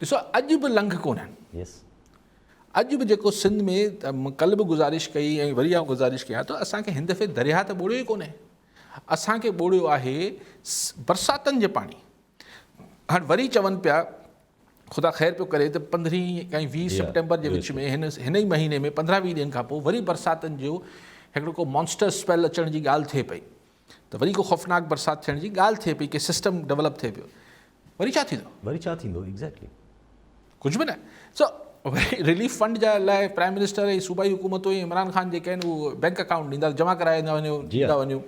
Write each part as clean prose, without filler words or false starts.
ڏسو اڄ به لنگهه ڪونهن. يس. اڄ به جيڪو سنڌ ۾ ڪلهه به گذارش ڪئي ۽ وري آئون گذارش ڪيان ٿو اسان کي هن دفعي درياهه ته ٻوڙيو ئي ڪونهي. اسان کي ٻوڙيو آهي برساتن جي پاڻي. هاڻ وري چون پيا خدا خير پيو ڪري ته 15 ۽ 20 سيپٽمبر جي وچ ۾ هن هن ئي مهيني ۾ 15 20 ڏينهن کان پوء وري برساتن جو هڪڙو ڪو مانسٽر اسپيل اچڻ جي ڳالهه ٿئي پئي ته وري ڪو خوفناڪ برسات ٿيڻ جي ڳالهه ٿئي پئي ڪي سسٽم ڊولپ ٿئي پيو وري ڇا ٿيندو؟ وري ڇا ٿيندو ايگزيڪٽلي. ڪجهه به نه. سو وري رليف فنڊ جا لاء پرائم منسٽر ۽ صوبائي حڪومتون ۽ عمران خان جيڪي آهن اهو بينڪ اڪائونٽ ڏيندا جمع ڪرائيندا وڃو ڏيندا وڃو.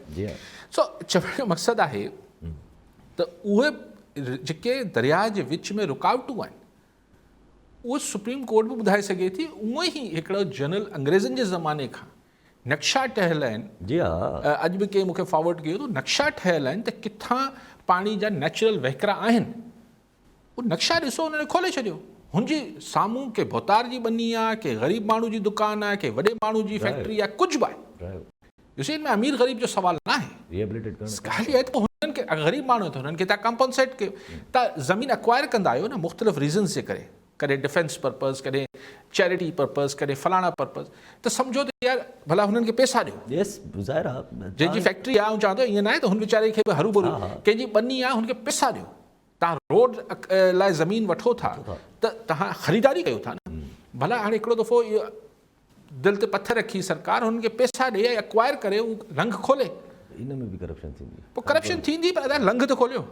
سو چوڻ جو مقصد آهي ته اهي جيڪي درياهه جي وچ ۾ رڪاوٽون آهن اهو سپريم ڪورٽ به ٻڌائي سگهي ٿي. اونئن ئي هڪڙو جنرل انگريزن جي زماني کان نقشا ٺهيل آهن. جي ها. اڄ به ڪنهن مون کي فارورڊ ڪيو ته نقشا ٺهيل آهن ته ڪٿان پاڻي جا نيچرل وهڪرا آهن. اهو نقشا ڏسو انهن کولي ڇڏيو. هن جي سامهون ڪي ڀوتار جي ٻني آ، ڪي غريب ماڻهو جي دڪان آ، ڪي وڏي ماڻهو جي فيڪٽري آ، ڪجهه به آهي. You سي ان ۾ امير غريب جو سوال نه آهي. ڳالهه اها آهي ته پوء هنن کي اگر غريب ماڻهو آهي ته هنن کي تان ڪمپنسيٽ ڪيو. تان زمين اڪوائر ڪندا آهيو نه مختلف ريزنز جي ڪري. ڪڏهن ڊفينس پرپز، ڪڏهن چيرٽي پرپز، ڪڏهن فلاڻا پرپز ته سمجهو ته يار ڀلا هنن کي پئسا ڏيو. يس ظاهر آ. جنهن جي فيڪٽري آ آئون چوان ٿو ائين ناهي ته هن ويچاري کي به هروڀرو ڪنهن جي ٻني آ هن کي پئسا ڏيو. توهان روڊ لاء زمين وٺو ٿا ته توهان خريداري ڪيو ٿا نه. ڀلا هاڻي هڪڙو دفعو اهو دل تي پٿر رکي سرڪار هنن کي پئسا ڏئي ۽ اڪوائر ڪري هو لنگهه کولي. ان ۾ به ڪرپشن ٿيندي. پوء ڪرپشن ٿيندي پر ادا لنگهه ته کوليو.